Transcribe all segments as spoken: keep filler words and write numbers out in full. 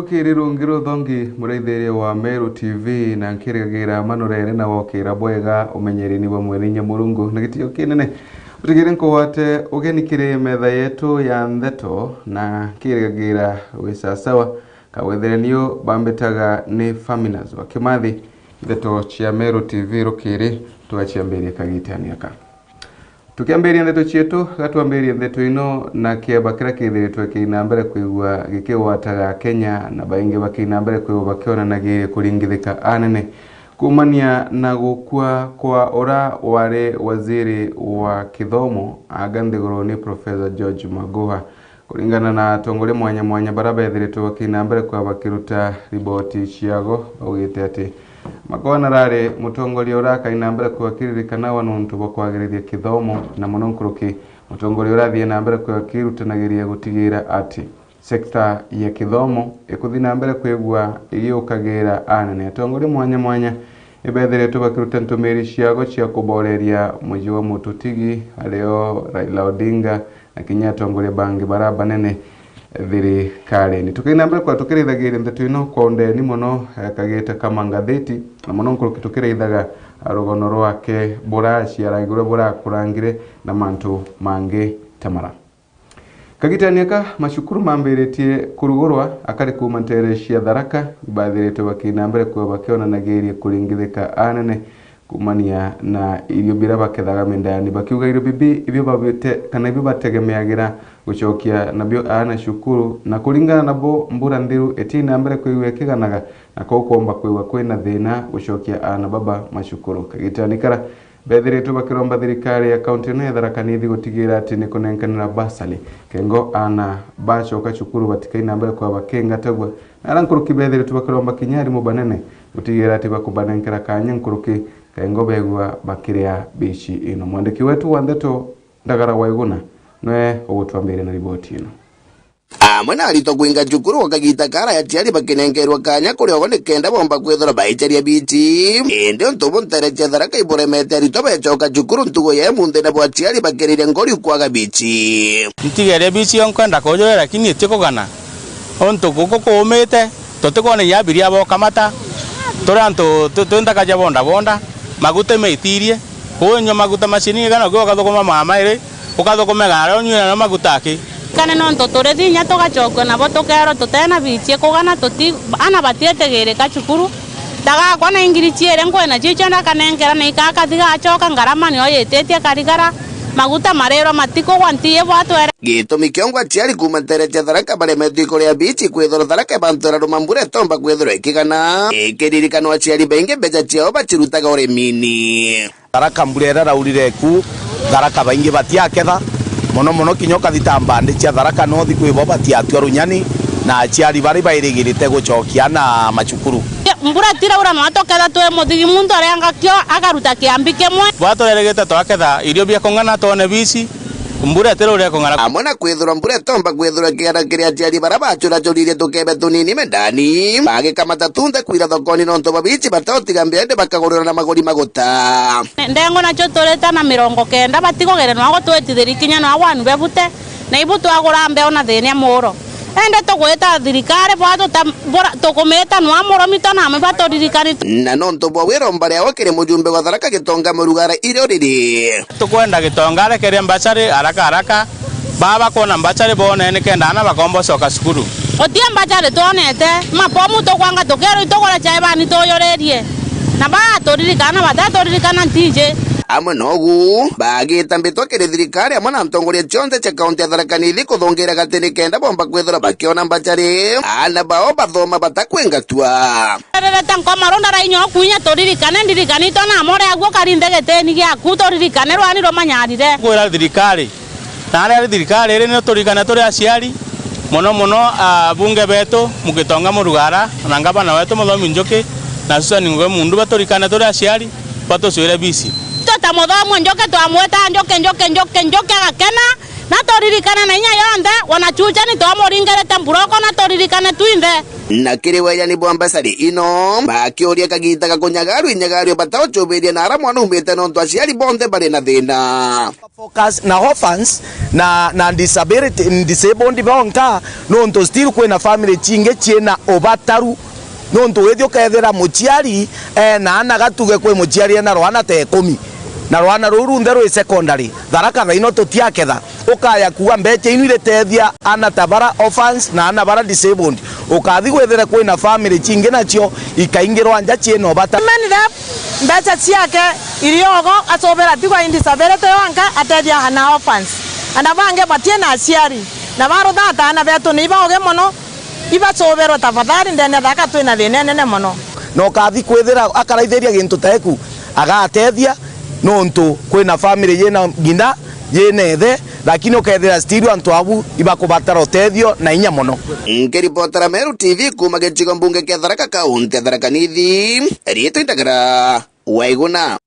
Kiri rungi ruthongi, muraithiria wa Meru T V, na nkirigagira manurere na wokira bwega umenyereni bwa Mwene Inya Murungu na gitio kinene. Utigire nkugwate ugeni kiri metha yetu ya ntheto, na nkirigagira wi sasawa. Kawethere niu bambitaga ni Faminas wa Kimathi. Ndeto cia Meru T V rukiri, tugaciambiria kagitani aka. Tukiambiria ndeto cietu, gatwambirie ndeto ino na kieba kiria kithiritwe kina mbere kwigua gikigwataga Kenya, na baingi bakina mbere kwigua bakionanagiria kuringithika anene. Kumania na gukua kwa ura wari waziri wa kithomo, anga nthiguru ni Professor George Magoha. Kuringana na atongoria mwanya mwanya baria bethiritwe bakina mbere kwa bakiruta riboti ciago, baugite ati Magoha narari mutongoria uria akaina mbere kwa akirikanagwa nontu bwa kwagiriria kithomo, na mono nkuruki mutongoria uria athii na mbere kwa akirutanagiria gutigira ati sekta ya kithomo ikuthi na mbere kwigua igiukagira anene. Atongoria mwanya mwanya ibethiritwe bakiruta ntumiri ciago cia kuboreria muji wa mututigi, ario Raila Odinga, na kinya atongoria bangi baria banene thirikarine. Tukaina mbere kwa tukirithagiria ndeto ino kwa undeni mono, eh, kagita ka mangathiti, na mono nkuruki tukirithaga rugono rwake buraciaragirwe, burakurangire, na mantu mangi ta mara. Kagitani aka, macukuru mambiritie kurugurwa, akari kuuma ntere cia Tharaka, ibathiritwe bakina mbere kwa bakionanagiria kuringithika anene kumania na irio biria bakethaga mindani, bakiuga irio bibi ibio babite-, kana ibio bategemeagira gucokia nabio aana cukuru, na kuringana nabo mbura nthiru itina mbere kwigua ikiganaga, na kou kwomba kwigua kwina thina gucokia aana baba macukuru. Kagitani kara, bethiritwe bakiromba thirikari ya kaunti ino ya Tharaka Nithi gutigira ati ni kunenkanira bursary, kengo aana bacoka cukuru batikaina mbere kwa bakingatagua, na aria nkuruki bethiritwe bakiromba kinya arimu banene gutigira ati bakubanenkera kanya nkuruki, kengo begua bakiria bici ino. Mwandiki wetu wa ndeto Ndagara wa Iguna nwe ugutwambiria na riboti ino. Amwe na aritwa kwinga cukuru gwa kagita kara, aciari bakinenkerwa kanya kuri ogo nikenda bomba kwithirwa baicaria bici. Indi untu bu ntere cia Tharaka iburemete aritwa becoka cukuru ntugu ya imunthi, nabo aciari bakiriria ngori kwaga bici. Ntigeria bici yo nkwenda kujurira, lakini itikugana. Untu guku kuumite, tutikwona inya abiria bokamata, turi antu tu-, twi nthaka cia bodaboda, maguta imaitirie, kuu inyua maguta maciringi kana ukiuga ukathukuma mama iri, ukathukuma igana rio nyue nario maguta aki? Kane nontu turi thinya tugacokua nabo tukerwa tutena bici kugana tuti, ana batietigirika cukuru, tagakwa na ingiri ciiri nkwina cio icio ndakanenkera na ikakathiga acoka ngarama nio yititie karigara, maguta marirwa matikugwa nti ibwatwere. Gitumi kiongwa aciari kuuma ntere cia Tharaka baremetwe ikuria bici kwithirwa Tharaka ibantu iraruma mbura itomba kwithirwa ikigana. Ikiririkanwa aciari baingi mbeca ciao bacirutaga urimini. Tharaka mbura iraraurire ku, Tharaka baingi batiaketha, mono mono kinya ukathita mbandi cia Tharaka North kwi bo batiatua runyani, na aciari bari bairigirite gucokia aana macukuru. Mbura tiraura no tuketha twi muthigi, muntu arenga kio akaruta kiambi kimwe. Bwa turerigite twaketha irio bia kung'ana twone bici, mbura itiraura ikung'ana. Amwe na kwithirwa mbura itomba kwithirwa ikigana kiri aciari bara bacuracuririe tukebe tunini mendani, bagikamata tunthe kwira thokoni nontu bwa bici batautiga mbia indi bakagurirwa na maguri maguta. Ndengo nacio turita na mirongo kenda, batikugeria nwa gutwitithiri kinya nwa wanu bebute, na ibu twagura mbeo na thinia muuro. Indi tugwita thirikari bwa tuta-, bura-, tukumita nwa muromi twa name baturirikani. Na nontu bwa wiromba riawe kiri mujumbe wa Tharaka Gitonga Murugara irio riri. Tukwenda Gitonga arekerie mbacari haraka haraka, baba kwona mbacari bone nikenda ana bakomba ucoka cukuru. Uti mbacari twonete, mapomu tukwanga tukirwa itugure chai bani tuyuririe. Na baturirikana, bataturirikana ntiji. Amwe nogu, bagita mbitwa kiri thirikari amwe na ntongoria cionthe cia kaunti ya Tharaka Nithi kuthungira gati nikenda bomba kwithirwa bakiona mbacari, ana bao bathoma batakwingatwa. Rerete nkoma runda rainya okuinya turirikane, ndirikanitwe na amore aguo karinde gitini giaku, turirikane rwani rumanyarire. Kwira thirikari, na aria ari thirikari iri, ni turirikane turi aciari, mono mono abunge betu, Mugitonga Murugara, na ngavana wetu Muthomi Njuki, na Susan Ngugi Mundu, baturikane turi aciari, batucuire bici. Tweta Muthomi Njuki, twamwita Njuki, Njuki, Njuki, Njuki, agakena, Na turirikane na inya yonthe, wanachucha ni twamuringirite mburoko, na turirikane twinthe. Na kiri wejani bwa mbasari ino, bakiuria kagita ga kunyagarua inyagario bata uchubiria na ara mwana umite, nontu aciari bonthe bari na thina. Focus na orphans na, na disability, disabled bonka, nontu still kwina family cingi ciina ubataru. Nontu withi ukethira muciari ena ana, gatuge kwi muciari ena rwana ta ikumi, na rwana ruu runthe rwi secondary, Tharaka thaino tutiaketha, ukaya kuuga mbecha inu iritethia ana ta bara orphans na ana bara disabled, ukathi gwithire kwina family cingi nacio ikaingirwa nja ciina ubata. Women rep, mbecha ciake iriogo, acubira tigwa disability yonka, atethia ana orphans. Ana bangi batina aciari, na baruthata ana betu ni ibauge mono. Ibacubirwe tafadhali, ndene Tharaka twina thina inene mono. Na ukathi kwithira akaraithiria gintu ta iku, agatethia, nontu kwina family yina ngina, yina ithe, lakini ukethira still antu abu ibakubatara utethio na inya mono. Nkiripotera Meru T V kuuma gicigo mbunge kia Tharaka, kaunti ya Tharaka Nithi, riitwa Ndagara Waiguna.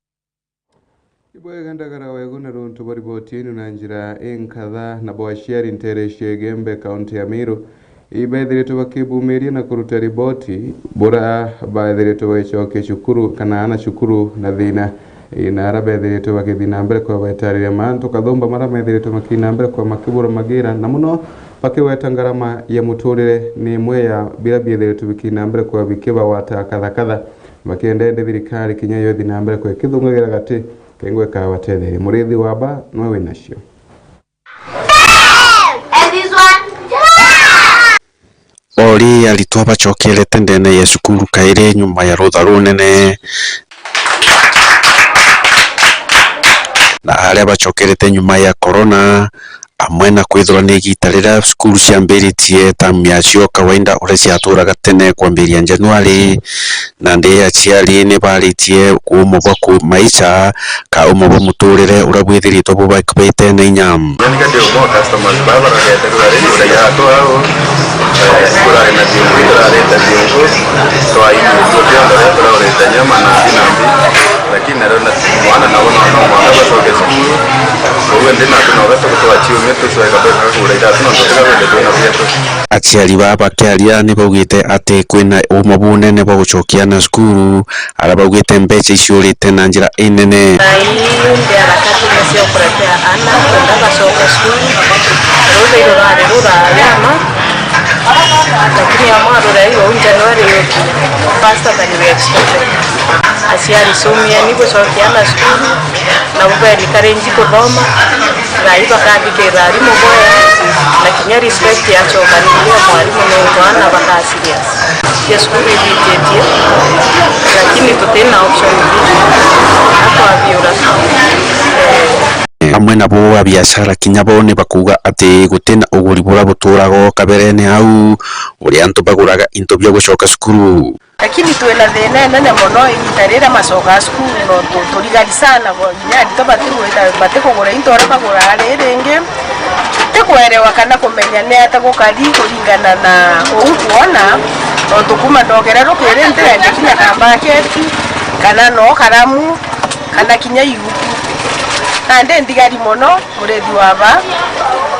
Ibwega Ndagara Waiguna nontu bwa riboti ino na njira inkatha, nabo aciari nteere cia Igembe, kaunti ya Meru, ibeethiritwe bakibumiria na kuruta riboti bura beethiritwe bagicokia cukuru kana ana cukuru na thina. Ii, na ara beethiritwe bakithi na mbere kwa baitariria mantu kathumba mara meethiritwe makithi na mbere kwa makibura magira, na mono bakigweta ngarama ya muturire ni imwe ya bira biethiritwe bikithi na mbere kwa bikibagwata kathakatha. Bakienda indi thirikari kinya yo ithi na mbere kwa ikithungagira gati, kengwe ikabatetheria. Murithi wa ba nwe winacio. Ori aritwa bacokerete ndene ya cukuru kairi nyuma ya rutha runene, na aria bacokerete nyuma ya corona, amwe na kwithirwa ni igita riria cukuru ciambiritie tamu yacio kawaida uria ciaturaga tene kwambiria Januari, na ndi aciari ni baritie kuuma bwa ku-, maisha, ka uuma bwa muturire uria bwithiritwe bubakibite na inya. Nani kati ya umo customers baba barageterera riri uria yatwa au, eh, kurari na thiongo, kurari na thiongo, twa irio cionthe, turaurite nyama na mbi na mbi. Lakini nario na mwana nabo no, no mwana bacoke cukuru. Koguo ndi natu nobe tugutwa ciumia tucweka bweka kagura iratu nontu tiga bende twina bietu. Aciari baa bakiaria ni baugite ati kwina uuma bunene bwa gucokia ana cukuru, aria baugite mbeca iciurite na njira inene. Thaa ii ndi harakati ni cia kuretea ana kwenda bacoke cukuru. Rutha irurari rurari ama, lakini amwe arurei ou Januari yuki, faster than we expected. Aciari, cumieni gucokia ana cukuru, na bubeeni karingi kuthoma, na ibakathikirira arimu bwega, na kinya respect yacokanirue mwarimu nontu ana baka serious. Ya cukuru ibititie, lakini tutina option ingi, atwabiura. Amwe nabo a biashara kinya bo ni bakuuga ati gutina uguri buria buturaga o kaberene au, uria antu baguraga into bia gucoka cukuru. Lakini twina thina inene mono igita riria macokaa cukuru, no tu-, turigari sana, bo-, kinya aritwa batigwita, batikugura into uria baguraga riri ringi. Tikwerewa kana kumenya ni ata gukari kuringana na uu kwona, nontu kuuma ndogere rukiri ntirendi kinya ka mbaketi, kana no karamu, kana kinya iuku. Nandi nthigari mono, murithi wa ba,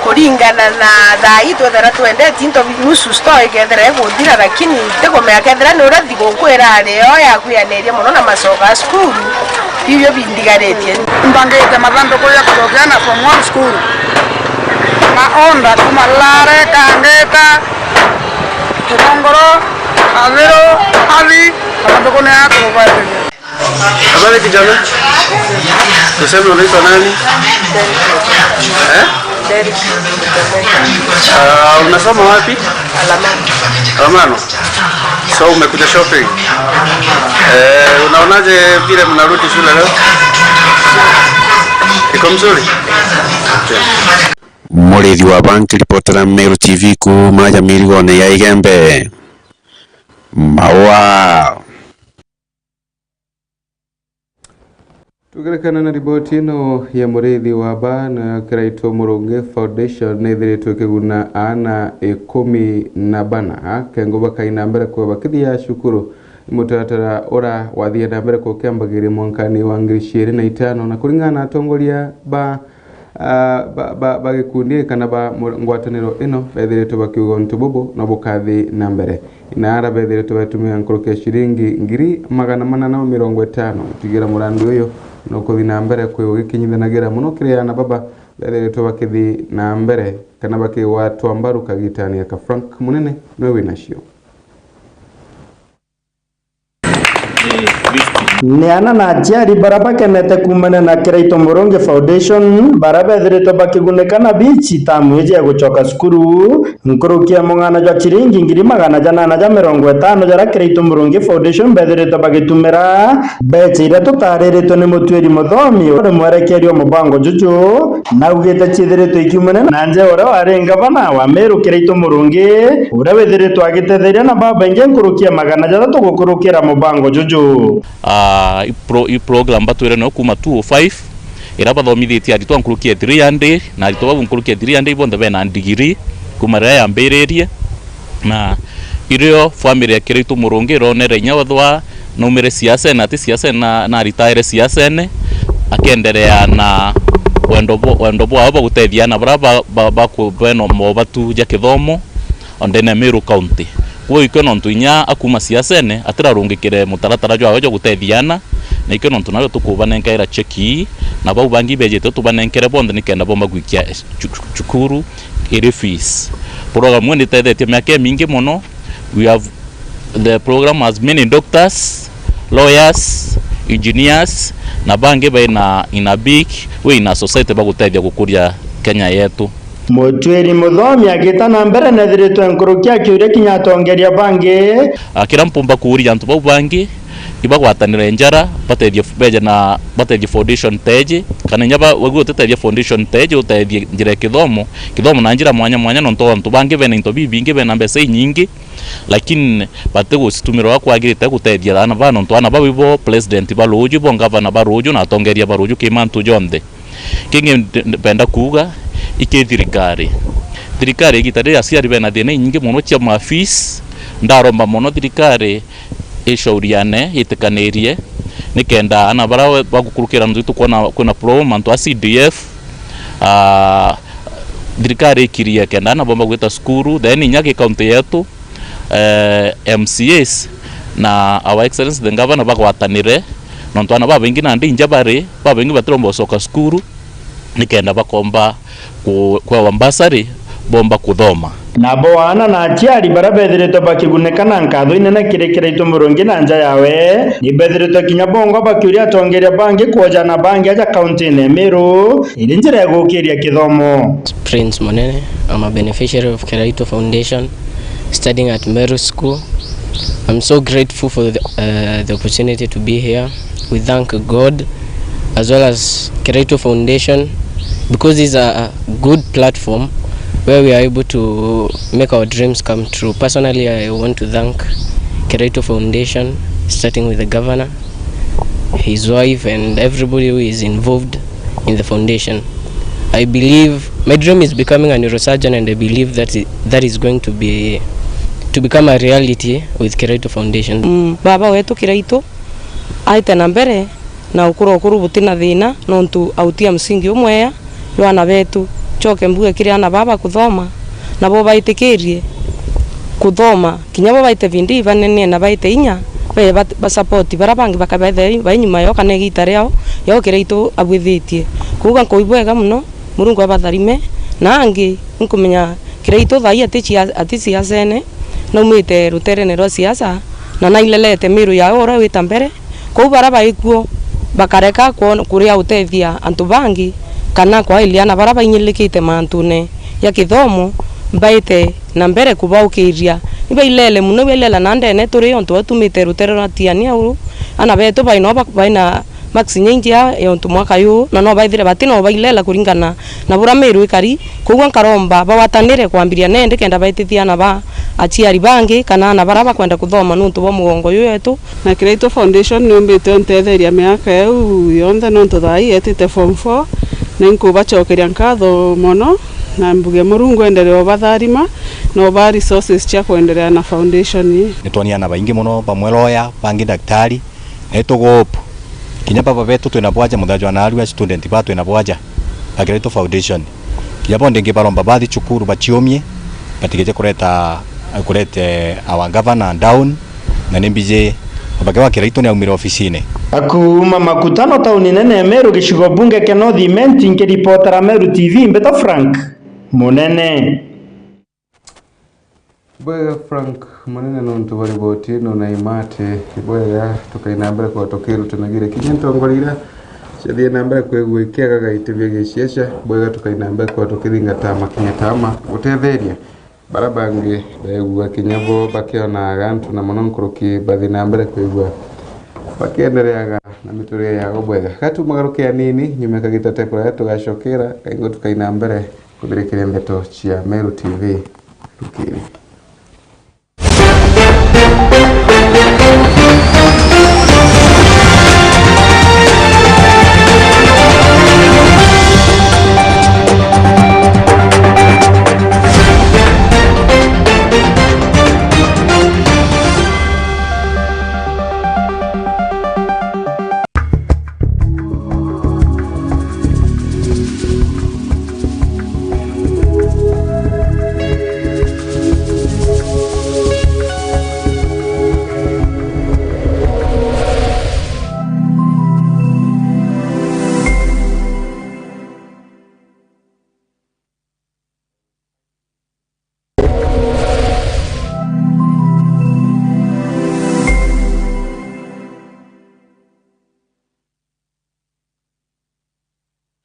kuringana na thaa ii twethira twendeti into bi-, nusu store ikethira iguthira, lakini tikumenya kethira ni uria thiguku irari yo yakwianiria mono na macoka a cukuru, bibio bindigaritie. Mbangite mathanduku ya kucokia ana form one school, na order kuma Lare, Kangeta, Kitongoro, Athiru, Athi, mathanduku ni ya kubaeteria. Habari kijana. Tuseme unaitwa nani? Eh? Derrick. Ah, unasoma wapi? Alamano. Alamano. So umekuja shopping. Eh, unaonaje vile mnarudi shule leo? Iko mzuri? Okay. Murithi wa ba nkiripotera Meru T V kuuma Jamirigone ya Igembe. Maua. Tukirekana na riboti ino ya murithi wa ba, nayo Kiraitu Murungi Foundation ni ithiritwe ikiguna aana ikumi na bana, kengo bakai na mbere kwa bakithia cukuru. Ni mutaratara ura wathia na mbere kwa ukiambagiria mwankani wa ngiri ciiri na itano, na kuringana na atongoria ba Ah, ba, ba, ba gikundi kana ba mu-, ngwataniro ino bethiritwe bakiuga untu bubu no bukathi na mbere. Inaara bethiritwe batumia nkuruki ya ciringi ngiri magana mana na mirongo itano gutigira murandu uyu no kuthi na mbere kwi ugikinyithanagira muno kiri ana baba bethiritwe bakithi na mbere kana bakigwatwa mbaru kagitani gaka. Frank Munene niwe winacio. Ni ana na aciari bara bakenete kuumania na Kiraitu Murungi Foundation, bara bethiritwe bakigunika na bici tamu iji ya gucoka cukuru, nkuruki ya mung'ana jwa ciringi ngiri magana janana ja mirongo itano jara Kiraitu Murungi Foundation bethiritwe bagitumira. Mbeca iria tutariritwe ni Mutuiri Muthomi, uri mwerekeri wa mubango juju, naugite ciithiritwe ikiumania na nja ya uria wari ngavana wa Meru Kiraitu Murungi, uria withiritwe agitetheria na babaingi nkuruki ya magana jathatu gukurukira mubango juju. Ah, i pro-, i program batwire nayo kuuma two oh five, iria bathomithitie aritwa nkuruki ya three hundred, na aritwa bau nkuruki ya three hundred bonthe bena ndigiri kuuma riria yambiririe. Na irio family ya Kiraitu Murungi ironere inya wethwa naumire siasene, ati siasene na, na aritaire siasene, akiendelea na wendo bwa, wendo bwao bwa gutethia ana baria ba, ba, ba ku-, bena mobatu ja kithomo o ndene ya Meru County. Kwou ikio nontu inya akuuma siasene atirarungikire mutaratara jwawe jwa gutethia ana, na ikio nontu nario tukubanenkaira cheki ii, na bau bangi bejite tubanenkere bonthe nikenda bomba gwikia cu-, cu-, cukuru iri fees. Program ii nitethetie miaka imingi mono. We have, the program has many doctors, lawyers, engineers, na bangi baina, in a big way in a society bagutethia gukuria Kenya yetu. Mutuiri Muthomi agita na mbere nethiritwe nkuruki akiuria kinya atongeria bangi. Ah, kira mpumba kuuria antu bau bangi, ibagwatanire njara, batethie, beje na, batethie foundation teji, kana inya ba-, wauga utitethia foundation teji, utethie njira ya kithomo, kithomo na njira mwanya mwanya, nontu antu bangi bena into bibingi, bena mbeca inyingi, lakini batigucitumira uria kwagirite gutethia ana baa, nontu ana bau ibo president ba ruuju, ibo ngavana ba ruuju, na atongeria ba ruuju ki mantu jonthe. Kingi ndi-, ndi-, mpenda kuuga, iki thirikari. Thirikari igita riri aciari bena thina inyingi mono cia ma fees. Ndaromba mono thirikari icauriane, itikanirie, nikenda ana baria we-, bagukurukira ntu itu kwona kwina problem antu a C D F, ah, thirikari ikirie kenda ana bomba gwita cukuru, then inya gi county yetu, eh, M C As na Our Excellency the Governor bagwatanire, nontu ana babaingi nandi inja bari, babaingi batiromba gucoka cukuru, nikenda bakomba ku-, kwewa bursary, bomba kuthoma. Nabo ana na aciari baria bethiritwe bakigunika na nkatho inene kiri Kiraitu Murungi na nja yawe, ni bethiritwe kinya bongwa bakiuria atongeria bangi kwoja ana bangi aja kauntine ya Meru, iri njira ya gukiria kithomo. Prince Munene. I'm a beneficiary of Kiraitu Foundation, studying at Meru School. I'm so grateful for the, uh, the opportunity to be here. We thank God as well as Kiraitu Foundation because it's a good platform where we are able to make our dreams come true. Personally, I want to thank Kiraitu Foundation, starting with the governor, his wife, and everybody who is involved in the foundation. I believe my dream is becoming a neurosurgeon, and I believe that i-, that is going to be, to become a reality with Kiraitu Foundation. Mm, baba wetu Kiraitu aite na mbere na ukura ukuru butina thina, nontu autia msingi umwea jwa ana betu. Ncoke mbuge kiri ana baba kuthoma, nabo baitikirie kuthoma, kinya bo baite bidii, banene na baite inya, be ba, ba support bara bangi bakabethe bai nyuma yao kana igita riao, yao Kiraitu abwithitie. Kuuga nkuigua bwega muno, Murungu abatharime, na angi nkumenya Kiraitu thaai ati cia-, ati siasene, naumite ruterene rwa siasa, na nailelete miru yao uria wita mbere, Kou bara baikuo bakareka kwon-, kuria utethia antu bangi, kana kwailia ana bara bainyilikite mantune ja kithomo, baite na mbere kubaukiria. Ibailele muno, ibailela na ndene turi, ontu batumite rutere rwa Tiania uu. Ana betu bai no ba-, baina marks nyingi ya, ya ontu mwaka yu, na no baithire bati no bailela kuringana na bura miru ikari. Koguo nkaromba bawatanire kwambiria nende kenda baitithia ana ba aciari bangi, kana ana bara bakwenda kuthoma nuntu bwa mugongo yu wetu. Na Kiraitu Foundation niumbite untetheria miaka iu yonthe, nontu thaai etite form four, na inkubacokeria nkatho mono, na mbuge Murungu endelee ubatharima na ubaa resources cia kuendelea na foundation ii. Nitwonia ana baingi mono, bamwe lawyer, bangi daktari, na ituguhope kinya baba betu twina bwaja, muthajwa na arua student ba twina bwaja. ya Kiraitu Foundation. Kinya bo ndingi baromba bathi cukuru baciumie, batigije kureta, kurete our governor down, na ni mbiji Obake wa Kiraitu ni aumire ofisine. Akuuma Makutano tauni nene ya Meru, gicigo bunge kia North Imenti, nkiripotera Meru T V, Mbeto Frank Munene. Bwega Frank Munene nontu bwa riboti ino na imate. Bwega, tukaina mbere kwa tukirutanagira kinya ntongoria iria ciathie na mbere kwigua ikiagaga itibia giciaca. Bwega, tukaina mbere kwa tukithingata makinya tama gutetheria bara bangi begua kinya bo bakionaga antu na mono nkuruki bathi na mbere kwigua bakiendereaga na miturire yao bwega. Gatu magaruke anini, nyuma kagita tekura tugacokera, kaingo tukaina mbere kuthirikiria ndeto cia Meru T V rukiri.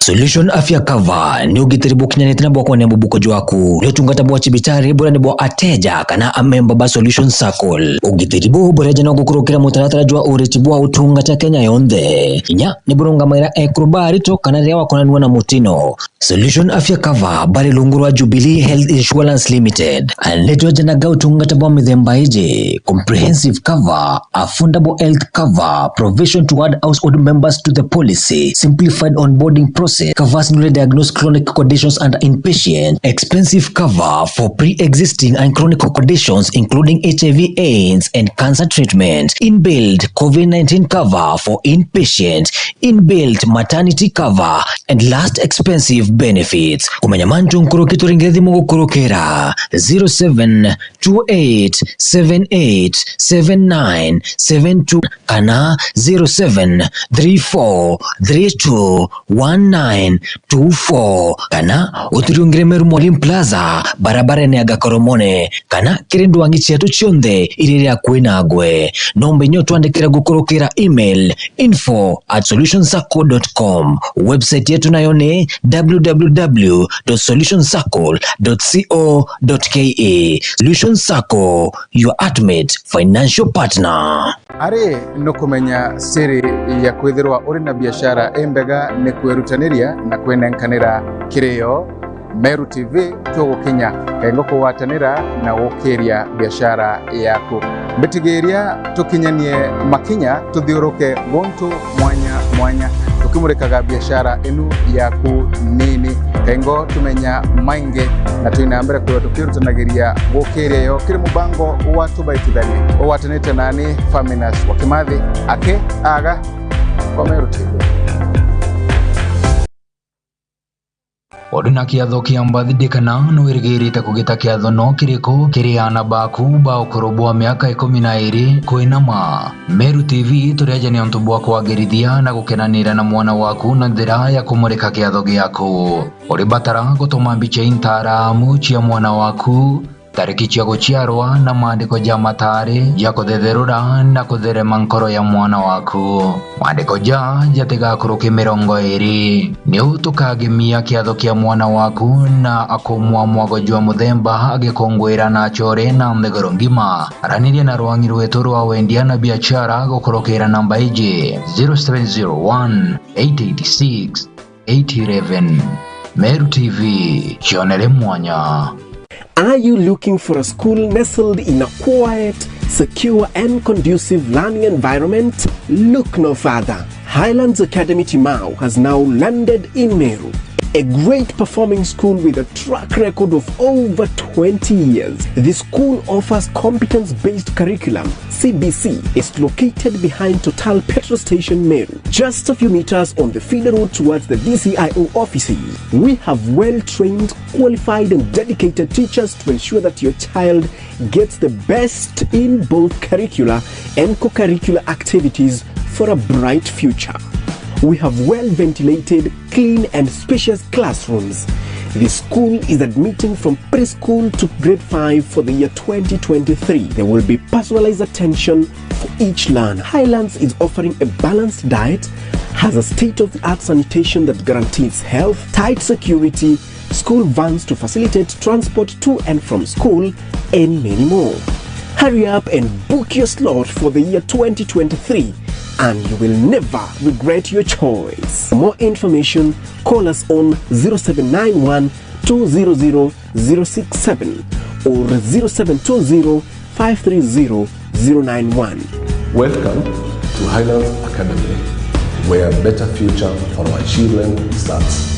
Solution Afya Cover ni ugitiri bukinyanite na bwa kwania mubuko jwaku. Ni utungata bwa cibitari buria ni bwa ateja kana amemba ba Solution Circle. Ugitiri buu bureja no gukurukira mutaratara jwa uriti bwa utungata Kenya yonthe. Kinya ni burungamaira ekuru ba arito kana riria wakonanua na mutino. Solution Afya Cover bari rungu rwa Jubilee Health Insurance Limited. Anetwejanaga utungata bwa mithemba iji: comprehensive cover, affordable health cover, provision to add household members to the policy, simplified onboarding process, covers newly diagnosed chronic conditions and inpatient, expensive cover for pre-existing and chronic conditions including H I V AIDS and cancer treatment, inbuilt COVID nineteen cover for inpatient, inbuilt maternity cover, and last expensive benefits. Kumenya mantu nkuruki, turingire thimu gukurukira zero seven two eight seven eight seven nine seven two kana zero seven three four three two one nine two four, kana uturiungire Meru Molim Plaza, barabarene ya Gakoromone, kana kiri ndwangi cietu cionthe iria iri akui nagwe. Nomba inya utwandikira gukurukira email info at solution circle dot com. Website yetu nayo ni w w w dot solution circle dot co dot k e. Solution Circle, your ultimate financial partner. Ari nukumenya siri ya kwithirwa uri na biashara imbega ni kwirutaniria na kwinenkanira kiri yo. Meru T V tugukinya kaingo kugwatanira na gukiria biashara yaku. Mbitigiria tukinyanie makinya tuthiuruke guntu mwanya mwanya, tukimurikaga biashara inu yaku nini. Kaingo tumenya maingi na twina mbere kwithirwa tukirutanagiria gukiria yo kiri mubango wa Tubaitithanie ugwatanite nani Faminas wa Kimathi aki aga kwa Meru T V. Uri na kiatho kia birthday kana nwirigirite kugita kiatho no kiriku kiri aana baku ba ukuru bwa miaka ikumi na iri kwinama? Meru T V tureja ni untu bwa kwagirithia na gukenanira na mwana waku na njira ya kumurika kiatho giaku. Uri batara gutuma mbica intaramu cia mwana waku, tariki cia guciarwa na maandiko ja matari ja kuthetherura na kutherema nkoro ya mwana waku. Maandiko ja jatigakuruke mirongo iri. Niu tukagemia kiatho kia mwana waku na akumwa mwago jwa muthemba agikunguira na achore na nthiguru ngima. Araniria na rwangi rwetu rwa wendia na biashara gukurukira namba iji, zero seven zero one, eight eight six, eight eleven. Meru T V, kionere mwanya. Are you looking for a school nestled in a quiet, secure, and conducive learning environment? Look no further. Highlands Academy Timau has now landed in Meru. A great performing school with a track record of over twenty years, the school offers competence-based curriculum, C B C. It's located behind Total Petrol Station, Meru, just a few meters on the feeder road towards the D C I O offices. We have well-trained, qualified and dedicated teachers to ensure that your child gets the best in both curricular and co-curricular activities for a bright future. We have well-ventilated, clean and spacious classrooms. The school is admitting from preschool to grade five for the year twenty twenty-three. There will be personalized attention for each learner. Highlands is offering a balanced diet, has a state-of-the-art sanitation that guarantees health, tight security, school vans to facilitate transport to and from school, and many more. Hurry up and book your slot for the year twenty twenty-three, and you will never regret your choice. For more information, call us on zero seven nine one two zero zero zero six seven or zero seven two zero five three zero zero nine one. Welcome to Highlands Academy, where better future for our children starts.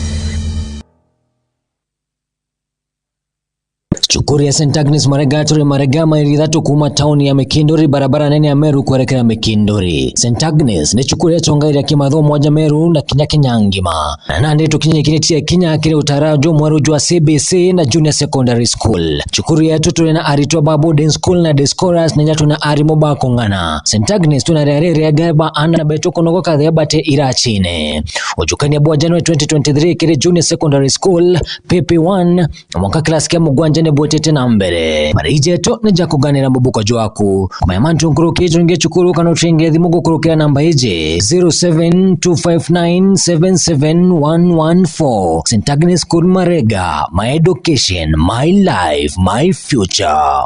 Cukuru ya Saint Agnes Marega turi Marega, maili ithatu kuuma tauni ya Mikinduri, barabara nene ya Meru kwerekera Mikinduri. Saint Agnes ni cukuru ya chongaira kimathomo aja Meru na kinya Kenya ngima. Na nandi tukinyikiritie kinya kiri utara jumweru jwa C B C na Junior Secondary School. Cukuru yetu turi na aritwa ba boarding school na day scholars na inya tuna arimu ba kung'ana. Saint Agnes tuna riari riega ba ana betu kunogoka thea bate irachine. Ujukania bwa January twenty twenty-three kiri Junior Secondary School, P P one, mwanka class kia mugwanja ni bwetete na mbere. Mariji jetu ni ja kuganira mubuko jwaku. Kumenya mantu nkuruki, turinge cukuru kana uturinge thimu gukurukira namba iji, zero seven two five nine seven seven one one four. Saint Agnes School Marega, my education, my life, my future.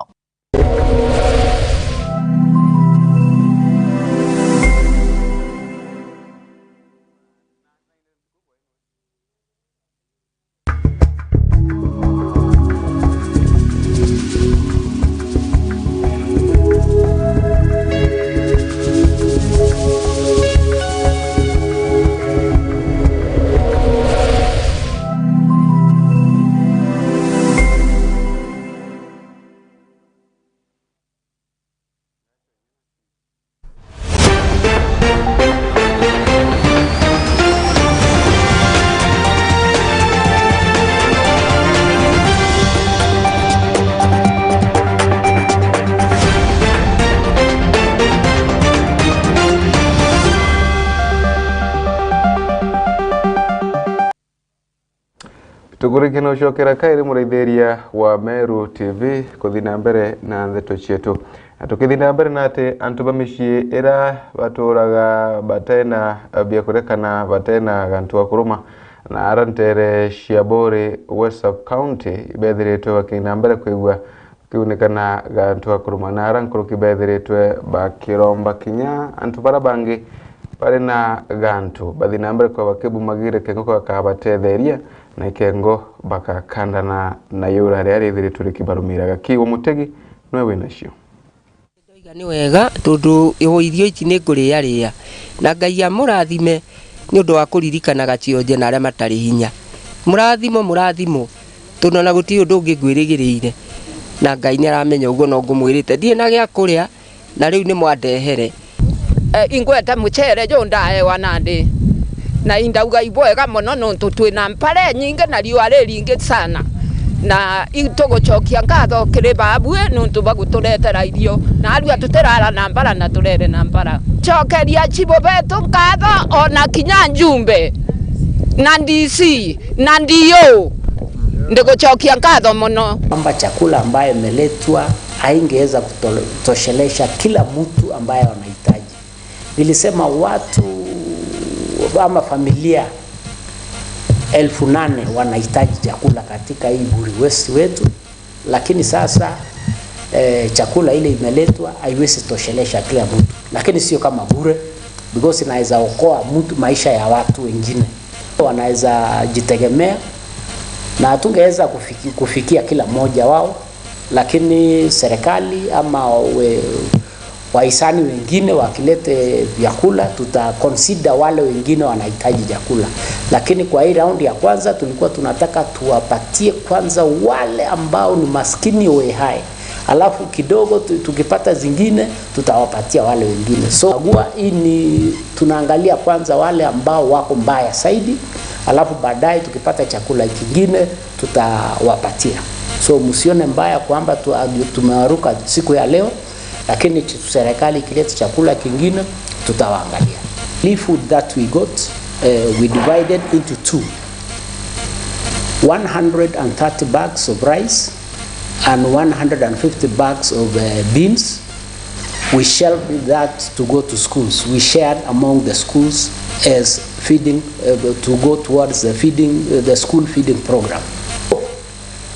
Tukurikia na ucokera kairi muraithiria wa Meru T V kuthi na mbere na ndeto cietu. Na tukithi na mbere na ati antu ba micii ira baturaga batena biakuria kana batena gantu ga kuruma na ara ntere cia Buri West Sub County ibethiritwe bakithi na mbere kwigua kiunikana gantu ga kuruma na ara nkuruki bethiritwe bakiromba kinya antu bara bangi bari na gantu bathi na mbere kwa bakibumagire kengo gakabatetheria na ikengo bakakandana na yura ria rithiritwe rikibarumiraga. Kiwa Mutegi nwe wina cio. Ndoiga ni wega tondu irio ici ni nguriaria na Ngai amurathime. Ni undu wa kuririkana gacionje na aria matari hinya. Murathimo, murathimo, tondu ona guti undu ungi ngwirigirire. Na Ngai ni aramenya uguo no ngumwirite. Ndiri na gia kuria, na riu ni mwandehere. E, ingwete mucere ju ndaewa nandi. Na indauga ibwega mono nontu twina mpara inyingi na riua riringi sana. Na itugucokia nkatho kiri Babue nontu baguturetera irio. Na arua tutirara na mbara na turere na mbara. Cokeria chibu betu nkatho ona kinya njumbe na D C na D O. Ndigucokia nkatho mono. Kwamba chakula ambayo imeletwa haingeweza kutoshelesha kila mtu ambaye wanahitaji. Nilisema watu ama familia elfu nane wanahitaji chakula katika hii Buri West wetu, lakini sasa, eh, chakula ile imeletwa haiwezi toshelesha kila mtu, lakini sio kama bure, because inaweza okoa mtu, maisha ya watu wengine wanaweza jitegemea, na hatungeweza kufiki-, kufikia kila mmoja wao, lakini serikali ama we-, Wahisani wengine wakilete vyakula, tuta consider wale wengine wanahitaji chakula. Lakini kwa hii round ya kwanza tulikuwa tunataka tuwapatie kwanza wale ambao ni maskini hohehahe. Alafu kidogo tu-, tukipata zingine, tutawapatia wale wengine. So, agua hii ni, tunaangalia kwanza wale ambao wako mbaya zaidi, alafu baadaye tukipata chakula kingine, tutawapatia. So, msione mbaya kwamba tu-, tumewaruka siku ya leo, lakini ch-, serikali ikileta chakula kingine, tutawaangalia. The food that we got, eh, we divided into two. One hundred and thirty bags of rice and one hundred and fifty bags of, eh, beans. We shelved that to go to schools. We shared among the schools as feeding, eh, to go towards the feeding, eh, the school feeding program.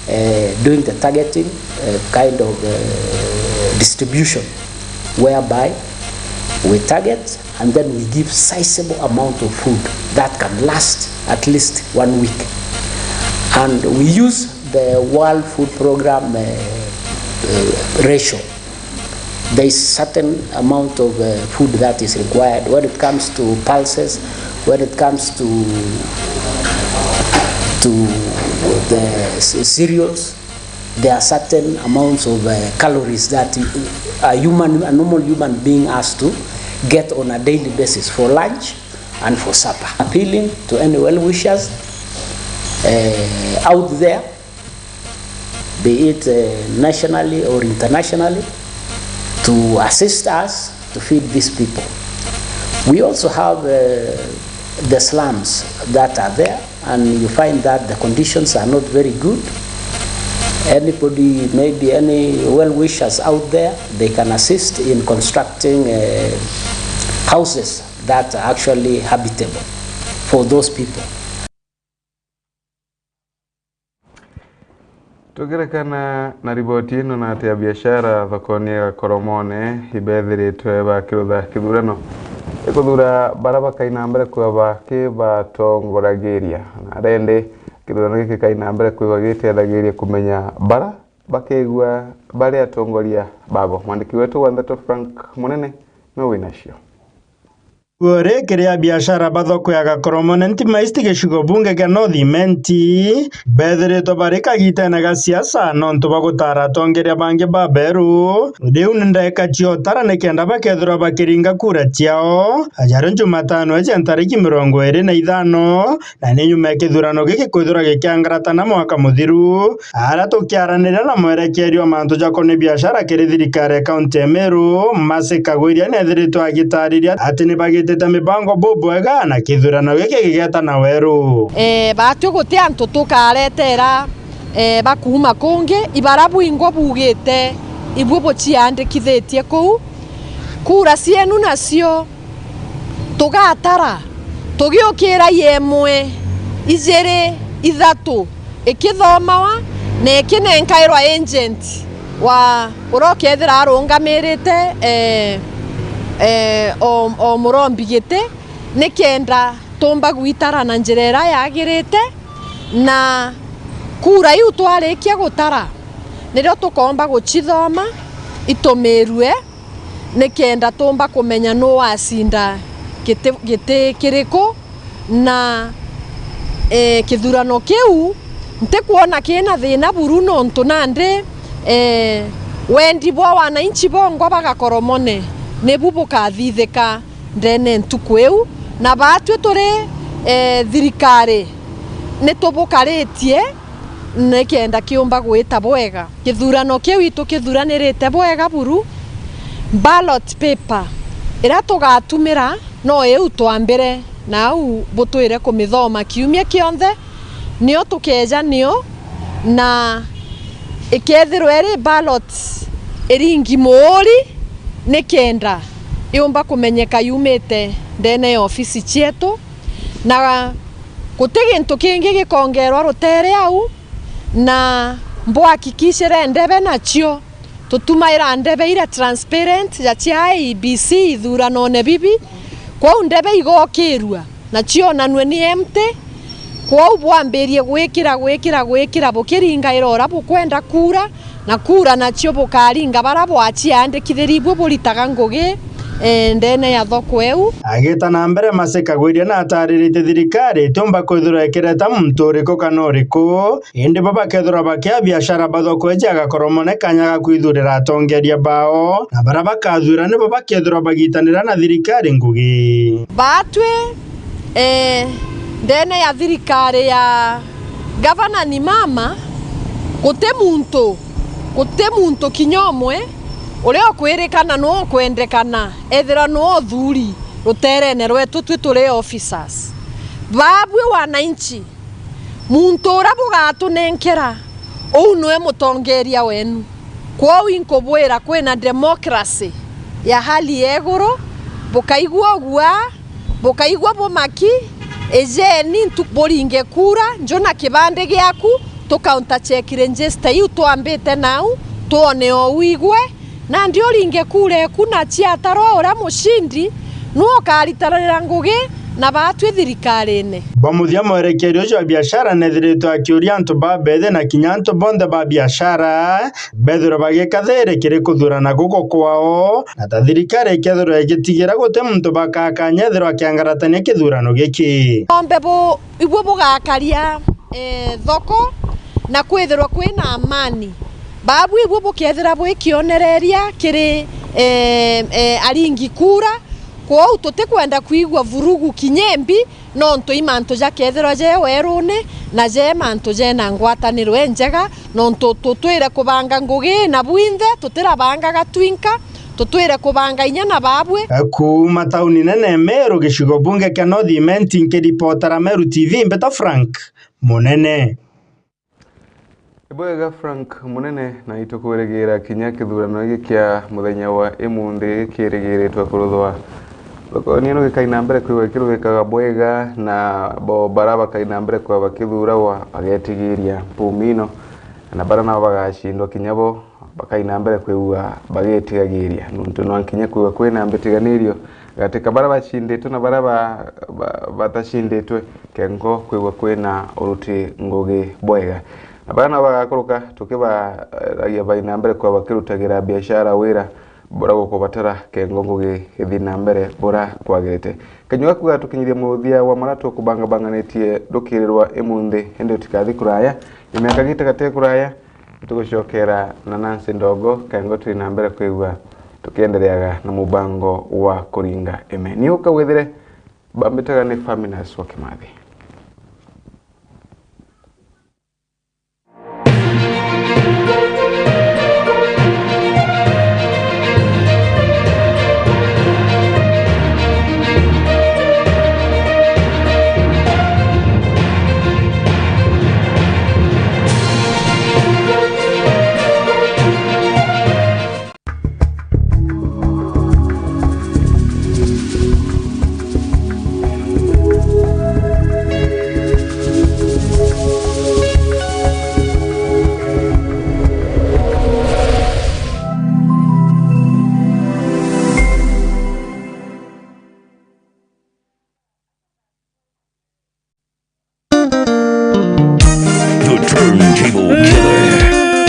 Eh, doing the targeting, eh, kind of, eh, distribution, whereby we target and then we give sizable amount of food that can last at least one week. And we use the World Food Program, eh, eh, ratio. There is certain amount of, uh, food that is required when it comes to pulses, when it comes to, to the c-, cereals. There are certain amounts of, uh, calories that a human, a normal human being has to get on a daily basis for lunch and for supper. Appealing to any well-wishers, uh, out there, be it, uh, nationally or internationally, to assist us to feed these people. We also have, uh, the slums that are there, and you find that the conditions are not very good. Anybody, maybe any well-wishers out there, they can assist in constructing, uh, houses that are actually habitable for those people. Tukirekana na riboti ino, na ati a biashara thokoni ya Gakoromone ibethiritwe bakirutha kithurano gikuthuura baria bakaina mbere kwithwa bakibatongoragiria. Na rendi kithurano giki gikaina mbere kwithwa gitethagiria kumenya baria bakegua bari atongoria babo. Mwandiki wetu wa ndeto Frank Munene no winacio. Kuri kiri a biashara ba thoko ya Gakoromone Ntima East gicigo bunge kia North Imenti, bethiritwe bari kagitene ga siasa nontu bwa gutara atongeria bangi baberu. Riu ni ndeka cia utara nikenda bakethirwa bakiringa kura ciao, ajario Jumatano iji ntariki mirongo iri na ithano, na ni nyuma ya kithurano giki kwithirwa gikiangaratana mwaka muthiru. Aria tukiaraniria na mwerekeeria o mantu jakonie biashara kiri thirikari ya kaunti ya Meru, Mercy Kagwiria nethiritwe agitariria ati ni bagitite mibango bubwega na kithurano giki gigeta na weru. Eh, batwi guti antu tukaretera, eh, bakuuma kungi, ibara bwingwa bugite ibui buciandikithitie kuu. Kura cienu nacio tugatara tugiukira i imwe, ijiri, ithatu, ikithomawa na ikinenkairwa agent wa uria ukethira arungamirite, eh, eh, o, o murombi giti, nikenda tumba gwitara na njira iria yagirite, na kura iu twarikia gutara, nirio tukomba gucithoma itumirue, nikenda tumba kumenya nuu wacinda giti, giti kiriku, na, eh, kithurano kiu ntikwona kina thina buru, nontu nandi, eh, wendi bwa wananchi bongwa ba Gakoromone nibu bukathithika ndene ntuku iu, na batwi turi, eh, thirikari nitubukaritie nikenda kiumba gwita bwega. Kithurano kiu itukithuranirite bwega buru. Ballot paper iria tugatumira no iu twambire, na au butwire kumithoma kiumia kionthe, nio tukeeja nio, na ikethirwa iri ballot iringi muuri, nikenda yumba kumenyeka yumite ndene ya ofisi cietu, na guti gintu kingi gikongerwa rutere au, na mbwahakikishire ndebe nacio tutumaira ndebe iria transparent ya cia I E B C ithuranone bibi, kwou ndebe igokirua na cionanue ni empty, Kwou bwambirie gwikira, gwikira, gwikira, bukiringaira uria bukwenda kura, na kura nacio bukaringa baria bwaciandikithirie ibui buritaga ngugi, eh, ndene ya thoko iu. Agita na mbere, Masi Kagwiria na atariritie thirikari itiumba kwithirwa ikireta muntu uriku kana uriku, indi bo bakethirwa bakia biashara ba thoko iji agakoromone kanya ga kwithurira atongeria bao, na baria bakathura nibo bakethirwa bagitanira na thirikari ngugi. Baatwi, eh, ndene ya thirikari ya Gavana ni mama, guti muntu, guti muntu kinya umwe uria ukwirikana nuu ukwendekana, ethira nuu uthuri ruteerene rwetu twi turi officers. Baabui wananchi, muntu uria bugatunenkera, uu niwe mutongeria wenu. Kwou inkubwira kwina democracy ya hali ya iguru, bukaigua uguaa, bukaigua bumaki, ijeni ntu buringe kura, nju na kibandi giaku, tu counter check register iu twambite nau, twone o wigwe, nandi uringe kura eku na ciatarwa uria mucindi, nu ukaritanira ngugi na baatwi thirikarine. Bwa muthia, mwerekeria ucio wa biashara nethiritwe akiuria antu ba bethi na kinya antu bonthe ba biashara bethirwe bagika thiiri kiri kuthurana guku kwao, na ta thirikari ikethirwa igitigira guti muntu bakakanya ethirwa akiangaratania kithurano giki. Nombe bu ibui bugakaria, eh, thoko na kwithirwa kwina amani. Baabui ibui bukethira bwi kionereria kiri, eh, eh, aringi kura. Kwou tutikwenda kwigua vurugu kinya imbi, nontu i mantu jakethirwa je werune na je mantu jena ngwataniro injega, nontu tutwire kubanga ngugi na bwinthe, tutirabangaga twinka, tutwire kubanga inya na baabui. Kuuma tauni nene Meru, gicigo bunge kia North Imenti, nkiripotera Meru T V, Mbeta Frank Munene. Ibwega Frank Munene, na itukwirigira kinya kithurano giki kia muthenya wa imunthi kirigiritwe kuruthwa. Thoko nieno gikai na mbere kwigwa ikirugikaga bwega, na bo bara bakai na mbere kwigwa bakithuragwa bagetigiria mpumino, na bara nabo bagacindwa kinya bo bakai na mbere kwigwa bagetigagiria, nontu nwa kinya kwigwa kwina mbitiganirio gati ka bara bacinditwe na bara ba, ba, batacinditwe. Kengo kwigwa kwina uruti ngugi bwega. Na bara nabo bagakuruka tukibaragia bai na mbere kwa bakirutagira biashara wira bura gukubatara, kengo ngugi ithi na mbere bura kwagirite. Kanyua gaku gatukinyiria muthia wa mara tukubangabanganitie rukirirwa imunthi, indi utikathi kuraya. Nyuma ya kagita gate kuraya, nitugucokera na Nancy Ndogo, kengo twi na mbere kwigua tukiendereaga na mubango wa kuringa ime. Ni uka withire bambitaga ni Faminas wa Kimathi.